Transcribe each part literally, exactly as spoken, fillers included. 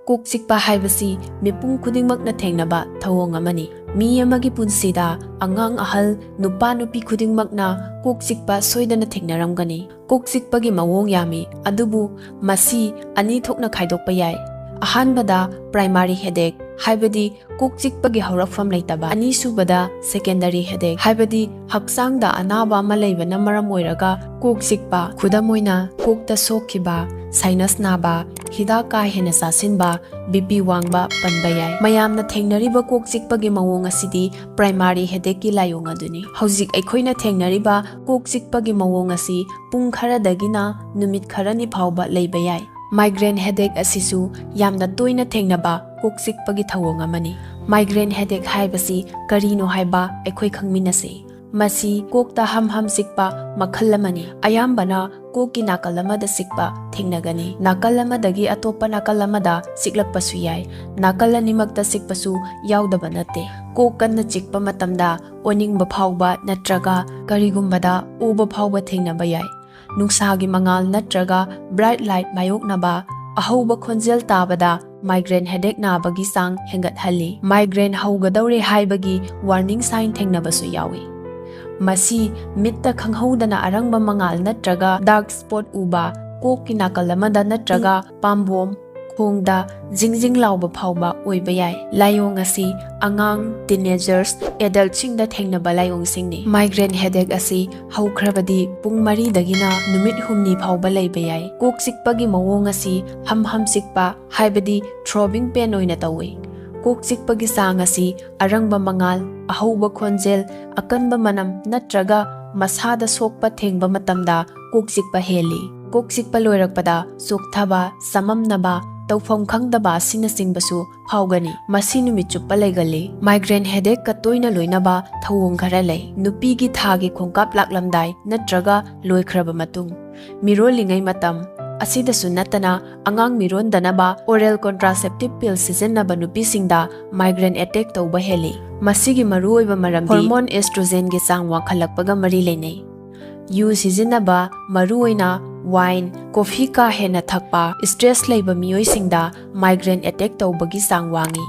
ꯀꯣꯛ ꯆꯤꯛꯄ ꯍꯥꯏꯕꯁꯤ ꯃꯤꯄꯨꯝ ꯈꯨꯗꯤꯡꯃꯛꯅ ꯊꯦꯡꯅꯕ ꯊꯧꯑꯣꯡ ꯑꯃꯅꯤ꯫ ꯃꯤ ꯑꯃꯒꯤ ꯄꯨꯟꯁꯤꯗ ꯑꯉꯥꯡ ꯑꯍꯜ, ꯅꯨꯄꯥ ꯅꯨꯄꯤ ꯈꯨꯗꯤꯡꯃꯛꯅ ꯀꯣꯛ ꯆꯤꯛꯄ ꯁꯣꯏꯗꯅ ꯊꯦꯡꯅꯔꯝꯒꯅꯤ꯫ ꯀꯣꯛ ꯆꯤꯛꯄꯒꯤ ꯃꯑꯣꯡ ꯌꯥꯝꯃꯤ, ꯑꯗꯨꯕꯨ ꯃꯁꯤ ꯑꯅꯤ ꯊꯣꯛꯅ ꯈꯥꯏꯗꯣꯛꯄ ꯌꯥꯏ꯫ ꯑꯍꯥꯟꯕꯗ primary headache, ꯍꯥꯏꯕꯗꯤ ꯀꯣꯛ ꯆꯤꯛꯄꯒꯤ ꯍꯧꯔꯛꯐꯝ ꯂꯩꯇꯕ꯫ ꯑꯅꯤꯁꯨꯕꯗ secondary headache, ꯍꯥꯏꯕꯗꯤ ꯍꯛꯆꯥꯡꯗ ꯑꯅꯥꯕ ꯑꯃ ꯂꯩꯕꯅ ꯃꯔꯝ ꯑꯣꯏꯔꯒ ꯀꯣꯛ ꯆꯤꯛꯄ꯫ ꯈꯨꯗꯝ ꯑꯣꯏꯅ, ꯀꯣꯛꯇ ꯁꯣꯛꯈꯤꯕ, sinus ꯅꯥꯕ, ꯍꯤꯗꯥꯛ ꯀꯥ ꯍꯦꯟꯅ ꯆꯥꯁꯤꯟꯕ, BP ꯋꯥꯡꯕ ꯄꯟꯕ ꯌꯥꯏ꯫ ꯃꯌꯥꯝꯅ ꯊꯦꯡꯅꯔꯤꯕ ꯀꯣꯛ ꯆꯤꯛꯄꯒꯤ ꯃꯑꯣꯡ ꯑꯁꯤꯗꯤ primary headacheꯀꯤ ꯂꯥꯏꯑꯣꯡ ꯑꯗꯨꯅꯤ꯫ ꯍꯧꯖꯤꯛ ꯑꯩꯈꯣꯏꯅ ꯊꯦꯡꯅꯔꯤꯕ ꯀꯣꯛ ꯆꯤꯛꯄꯒꯤ ꯃꯑꯣꯡ ꯑꯁꯤ ꯄꯨꯡ ꯈꯔꯗꯒꯤꯅ ꯅꯨꯃꯤꯠ ꯈꯔꯅꯤ ꯐꯥꯎꯕ ꯂꯩꯕ ꯌꯥꯏ꯫ Migraine headache ꯑꯁꯤꯁꯨ ꯌꯥꯝꯅ ꯇꯣꯏꯅ ꯊꯦꯡꯅꯕ ꯀꯣꯛ ꯆꯤꯛꯄꯒꯤ ꯊꯧꯑꯣꯡ ꯑꯃꯅꯤ꯫ Migraine headache ꯍꯥꯏꯕꯁꯤ ꯀꯔꯤꯅꯣ ꯍꯥꯏꯕ ꯑꯩꯈꯣꯏ ꯈꯪꯃꯤꯟꯅꯁꯤ꯫ ꯃꯁꯤ ꯀꯣꯛꯇ ꯍꯝ ꯍꯝ ꯆꯤꯛꯄ ꯃꯈꯜ ꯑꯃꯅꯤ꯫ ꯑꯌꯥꯝꯕꯅ ꯀꯣꯛꯀꯤ ꯅꯥꯀꯜ ꯑꯃꯗ ꯆꯤꯛꯄ ꯊꯦꯡꯅꯒꯅꯤ꯫ ꯅꯥꯀꯜ ꯑꯃꯗꯒꯤ ꯑꯇꯣꯞꯄ ꯅꯥꯀꯜ ꯑꯃꯗ ꯆꯤꯛꯂꯛꯄꯁꯨ ꯌꯥꯏ꯫ ꯅꯥꯀꯜ ꯑꯅꯤꯃꯛꯇ ꯆꯤꯛꯄꯁꯨ ꯌꯥꯎꯗꯕ ꯅꯠꯇꯦ꯫ ꯀꯣꯛ ꯀꯟꯅ ꯆꯤꯛꯄ ꯃꯇꯝꯗ ꯑꯣꯅꯤꯡꯕ ꯐꯥꯎꯕ ꯅꯠꯇ꯭ꯔꯒ ꯀꯔꯤꯒꯨꯝꯕꯗ ꯑꯣꯕ ꯐꯥꯎꯕ ꯊꯦꯡꯅꯕ ꯌꯥꯏ꯫ ꯅꯨꯡꯁꯥꯒꯤ ꯃꯉꯥꯜ ꯅꯠꯇ꯭ꯔꯒ bright light ꯃꯥꯌꯣꯛꯅꯕ, ꯑꯍꯧꯕ ꯈꯣꯟꯖꯦꯜ ꯇꯥꯕꯗ migraine headache ꯅꯥꯕꯒꯤ ꯆꯥꯡ ꯍꯦꯟꯒꯠꯍꯜꯂꯤ꯫ Migraine ꯍꯧꯒꯗꯧꯔꯦ ꯍꯥꯏꯕꯒꯤ warning sign ꯊꯦꯡꯅꯕꯁꯨ ꯌꯥꯎꯏ꯫ ꯃꯁꯤ ꯃꯤꯠꯇ ꯈꯪꯍꯧꯗꯅ ꯑꯔꯪꯕ ꯃꯉꯥꯜ ꯅꯠꯇ꯭ꯔꯒ dark spot ꯎꯕ, ꯀꯣꯛꯀꯤ ꯅꯥꯀꯜ ꯑꯃꯗ ꯅꯠꯇ꯭ꯔꯒ ꯄꯥꯝꯕꯣꯝ, ꯈꯣꯡꯗ ꯖꯤꯡ ꯖꯤꯡ ꯂꯥꯎꯕ ꯐꯥꯎꯕ ꯑꯣꯏꯕ ꯌꯥꯏ꯫ ꯂꯥꯏꯑꯣꯡ ꯑꯁꯤ ꯑꯉꯥꯡ, teenagers, adultꯁꯤꯡꯗ ꯊꯦꯡꯅꯕ ꯂꯥꯏꯑꯣꯡꯁꯤꯡꯅꯤ꯫ Migraine headache ꯑꯁꯤ ꯍꯧꯈ꯭ꯔꯕꯗꯤ ꯄꯨꯡ ꯃꯔꯤꯗꯒꯤꯅ ꯅꯨꯃꯤꯠ ꯍꯨꯝꯅꯤ ꯐꯥꯎꯕ ꯂꯩꯕ ꯌꯥꯏ꯫ ꯀꯣꯛ ꯆꯤꯛꯄꯒꯤ ꯃꯑꯣꯡ ꯑꯁꯤ ꯍꯝ ꯍꯝ ꯆꯤꯛꯄ, ꯍꯥꯏꯕꯗꯤ throbbing pain ꯑꯣꯏꯅ ꯇꯧꯏ꯫ ꯀꯣꯛ ꯆꯤꯛꯄꯒꯤ ꯆꯥꯡ ꯑꯁꯤ ꯑꯔꯪꯕ ꯃꯉꯥꯜ, ꯑꯍꯧꯕ ꯈꯣꯟꯖꯦꯜ, ꯑꯀꯟꯕ ꯃꯅꯝ ꯅꯠꯇ꯭ꯔꯒ ꯃꯁꯥꯗ ꯁꯣꯛꯄ ꯊꯦꯡꯕ ꯃꯇꯝꯗ ꯀꯣꯛ ꯆꯤꯛꯄ ꯍꯦꯜꯂꯤ꯫ ꯀꯣꯛ ꯆꯤꯛꯄ ꯂꯣꯏꯔꯛꯄꯗ ꯆꯣꯛꯊꯕ, ꯆꯃꯝꯅꯕ, ꯇꯧꯐꯝ ꯈꯪꯗꯕ ꯑꯁꯤꯅꯆꯤꯡꯕꯁꯨ ꯐꯥꯎꯒꯅꯤ꯫ ꯃꯁꯤ ꯅꯨꯃꯤꯠ ꯆꯨꯞꯄ ꯂꯩꯒꯜꯂꯤ꯫ Migraine headacheꯀ ꯇꯣꯏꯅ ꯂꯣꯏꯅꯕ ꯊꯧꯑꯣꯡ ꯈꯔ ꯂꯩ꯫ ꯅꯨꯄꯤꯒꯤ ꯊꯥꯒꯤ ꯈꯣꯡꯀꯥꯞ ꯂꯥꯛꯂꯝꯗꯥꯏ ꯅꯠꯇ꯭ꯔꯒ ꯂꯣꯏꯈ꯭ꯔꯕ ꯃꯇꯨꯡ꯫ ꯃꯤꯔꯣꯜꯂꯤꯉꯩ ꯃꯇꯝ꯫ ꯑꯁꯤꯗꯁꯨ ꯅꯠꯇꯅ, ꯑꯉꯥꯡ ꯃꯤꯔꯣꯟꯗꯅꯕ oral contraceptive pill ꯁꯤꯖꯤꯟꯅꯕ ꯅꯨꯄꯤꯁꯤꯡꯗ migraine attack ꯇꯧꯕ ꯍꯦꯜꯂꯤ꯫ ꯃꯁꯤꯒꯤ ꯃꯔꯨꯑꯣꯏꯕ ꯃꯔꯝꯗꯤ hormone estrogenꯒꯤ ꯆꯥꯡ ꯋꯥꯡꯈꯠꯂꯛꯄꯒ ꯃꯔꯤ ꯂꯩꯅꯩ꯫ ꯌꯨ ꯁꯤꯖꯤꯟꯅꯕ, ꯃꯔꯨꯑꯣꯏꯅ wine, coffee ꯀꯥ ꯍꯦꯟꯅ ꯊꯛꯄ, stress ꯂꯩꯕ ꯃꯤꯑꯣꯏꯁꯤꯡꯗ migraine attack ꯇꯧꯕꯒꯤ ꯆꯥꯡ ꯋꯥꯡꯏ꯫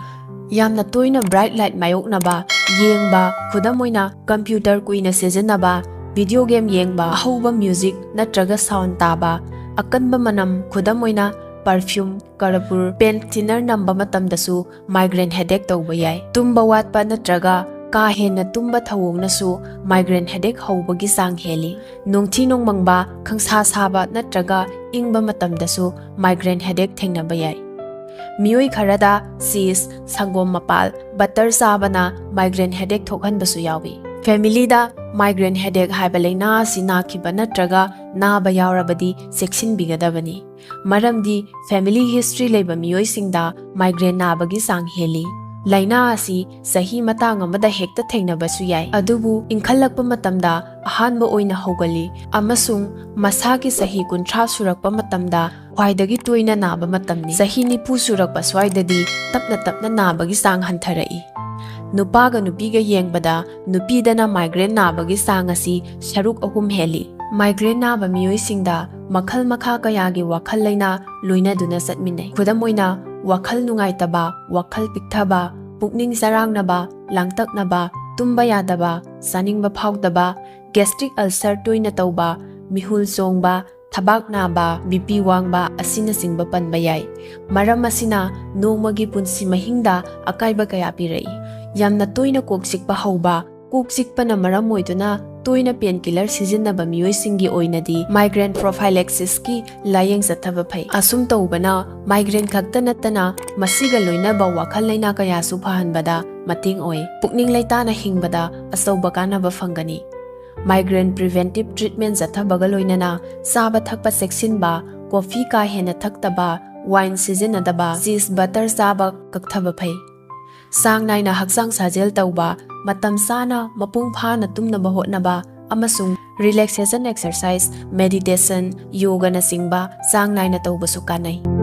ꯌꯥꯝꯅ ꯇꯣꯏꯅ bright light ꯃꯥꯌꯣꯛꯅꯕ, ꯌꯦꯡꯕ, ꯈꯨꯗꯝ ꯑꯣꯏꯅ computer ꯀꯨꯏꯅ ꯁꯤꯖꯤꯟꯅꯕ, video game ꯌꯦꯡꯕ, ꯑꯍꯧꯕ music ꯅꯠꯇ꯭ꯔꯒ sound ꯇꯥꯕ, ꯑꯀꯟꯕ ꯃꯅꯝ, ꯈꯨꯗꯝ ꯑꯣꯏꯅ perfume, ꯀꯔꯄꯨꯔ, paint thinner ꯅꯝꯕ ꯃꯇꯝꯗꯁꯨ migraine headache ꯇꯧꯕ ꯌꯥꯏ꯫ ꯇꯨꯝꯕ ꯋꯥꯠꯄ ꯅꯠꯇ꯭ꯔꯒ ꯀꯥ ꯍꯦꯟꯅ ꯇꯨꯝꯕ ꯊꯧꯑꯣꯡꯅꯁꯨ migraine headache ꯍꯧꯕꯒꯤ ꯆꯥꯡ ꯍꯦꯜꯂꯤ꯫ ꯅꯨꯡꯊꯤ ꯅꯣꯡꯃꯪꯕ, ꯈꯪꯁꯥ ꯁꯥꯕ ꯅꯠꯇ꯭ꯔꯒ ꯏꯪꯕ ꯃꯇꯝꯗꯁꯨ migraine headache ꯊꯦꯡꯅꯕ ꯌꯥꯏ꯫ ꯃꯤꯑꯣꯏ ꯈꯔꯗ cheese, ꯁꯪꯒꯣꯝ ꯃꯄꯥꯜ, butter ꯆꯥꯕꯅ migraine headache ꯊꯣꯛꯍꯟꯕꯁꯨ ꯌꯥꯎꯏ꯫ Family ꯗ migraine headache ꯍꯥꯏꯕ ꯂꯥꯏꯅꯥ ꯑꯁꯤ ꯅꯥꯈꯤꯕ ꯅꯠꯇ꯭ꯔꯒ ꯅꯥꯕ ꯌꯥꯎꯔꯕꯗꯤ ꯆꯦꯛꯁꯤꯟꯕꯤꯒꯗꯕꯅꯤ꯫ ꯃꯔꯝꯗꯤ family history ꯂꯩꯕ ꯃꯤꯑꯣꯏꯁꯤꯡꯗ migraine ꯅꯥꯕꯒꯤ ꯆꯥꯡ ꯍꯦꯜꯂꯤ꯫ ꯂꯥꯏꯅꯥ ꯑꯁꯤ ꯆꯍꯤ ꯃꯇꯥꯡ ꯑꯃꯗ ꯍꯦꯛꯇ ꯊꯦꯡꯅꯕꯁꯨ ꯌꯥꯏ, ꯑꯗꯨꯕꯨ ꯏꯟꯈꯠꯂꯛꯄ ꯃꯇꯝꯗ ꯑꯍꯥꯟꯕ ꯑꯣꯏꯅ ꯍꯧꯒꯜꯂꯤ ꯑꯃꯁꯨꯡ ꯃꯁꯥꯒꯤ ꯆꯍꯤ ꯀꯨꯟꯊ꯭ꯔꯥ ꯁꯨꯔꯛꯄ ꯃꯇꯝꯗ ꯈ꯭ꯋꯥꯏꯗꯒꯤ ꯇꯣꯏꯅ ꯅꯥꯕ ꯃꯇꯝꯅꯤ꯫ ꯆꯍꯤ ꯅꯤꯐꯨ ꯁꯨꯔꯛꯄ ꯁ꯭ꯋꯥꯏꯗꯗꯤ ꯇꯞꯅ ꯇꯞꯅ ꯅꯥꯕꯒꯤ ꯆꯥꯡ ꯍꯟꯊꯔꯛꯏ꯫ ꯅꯨꯄꯥꯒ ꯅꯨꯄꯤꯒ ꯌꯦꯡꯕꯗ ꯅꯨꯄꯤꯗꯅ migraine ꯅꯥꯕꯒꯤ ꯆꯥꯡ ꯑꯁꯤ ꯁꯔꯨꯛ ꯑꯍꯨꯝ ꯍꯦꯜꯂꯤ꯫ Migraine ꯅꯥꯕ ꯃꯤꯑꯣꯏꯁꯤꯡꯗ ꯃꯈꯜ ꯃꯈꯥ ꯀꯌꯥꯒꯤ ꯋꯥꯈꯜ ꯂꯩꯅꯥ ꯂꯣꯏꯅꯗꯨꯅ ꯆꯠꯃꯤꯟꯅꯩ꯫ ꯈꯨꯗꯝ ꯑꯣꯏꯅ, ꯋꯥꯈꯜ ꯅꯨꯡꯉꯥꯏꯇꯕ, ꯋꯥꯈꯜ ꯄꯤꯛꯊꯕ, ꯄꯨꯛꯅꯤꯡ ꯆꯔꯥꯡꯅꯕ, ꯂꯥꯡꯇꯛꯅꯕ, ꯇꯨꯝꯕ ꯌꯥꯗꯕ, ꯆꯥꯅꯤꯡꯕ ꯐꯥꯎꯗꯕ, gastric ulcer ꯇꯣꯏꯅ ꯇꯧꯕ, ꯃꯤꯍꯨꯜ ꯆꯣꯡꯕ, ꯊꯕꯥꯛ ꯅꯥꯕ, BP ꯋꯥꯡꯕ ꯑꯁꯤꯅꯆꯤꯡꯕ ꯄꯟꯕ ꯌꯥꯏ꯫ ꯃꯔꯝ ꯑꯁꯤꯅ ꯅꯣꯡꯃꯒꯤ ꯄꯨꯟꯁꯤ ꯃꯍꯤꯡꯗ ꯑꯀꯥꯏꯕ ꯀꯌꯥ ꯄꯤꯔꯛꯏ꯫ ꯌꯥꯝꯅ ꯇꯣꯏꯅ ꯀꯣꯛ ꯆꯤꯛꯄ ꯍꯧꯕ꯫ ꯀꯣꯛ ꯆꯤꯛꯄꯅ ꯃꯔꯝ ꯑꯣꯏꯗꯨꯅ ꯇꯣꯏꯅ pain killer ꯁꯤꯖꯤꯟꯅꯕ ꯃꯤꯑꯣꯏꯁꯤꯡꯒꯤ ꯑꯣꯏꯅꯗꯤ migraine prophylaxis ꯀꯤ ꯂꯥꯌꯦꯡ ꯆꯠꯊꯕ ꯐꯩ꯫ ꯑꯁꯨꯝ ꯇꯧꯕꯅ migraine ꯈꯛꯇ ꯅꯠꯇꯅ ꯃꯁꯤꯒ ꯂꯣꯏꯅꯕ ꯋꯥꯈꯜ ꯂꯩꯅꯥ ꯀꯌꯥꯁꯨ ꯐꯍꯟꯕꯗ ꯃꯇꯦꯡ ꯑꯣꯏ꯫ ꯄꯨꯛꯅꯤꯡ ꯂꯩꯇꯥꯅ ꯍꯤꯡꯕꯗ ꯑꯆꯧꯕ ꯀꯥꯟꯅꯕ ꯐꯪꯒꯅꯤ꯫ Migraine preventive treatment ꯆꯠꯊꯕꯒ ꯂꯣꯏꯅꯅ ꯆꯥꯕ ꯊꯛꯄ ꯆꯦꯛꯁꯤꯟꯕ, coffee ꯀꯥ ꯍꯦꯟꯅ ꯊꯛꯇꯕ, wine ꯁꯤꯖꯤꯟꯅꯗꯕ, cheese, butter ꯆꯥꯕ ꯀꯛꯊꯕ ꯐꯩ꯫ ꯆꯥꯡ ꯅꯥꯏꯅ ꯍꯛꯆꯥꯡ ꯁꯥꯖꯦꯜ ꯇꯧꯕ, ꯃꯇꯝ ꯆꯥꯅ ꯃꯄꯨꯡ ꯐꯥꯅ ꯇꯨꯝꯅꯕ ꯍꯣꯠꯅꯕ, ꯑꯃꯁꯨꯡ relaxation exercise, meditation, ꯌꯣꯒꯅꯆꯤꯡꯕ ꯆꯥꯡ ꯅꯥꯏꯅ ꯇꯧꯕꯁꯨ ꯀꯥꯟꯅꯩ꯫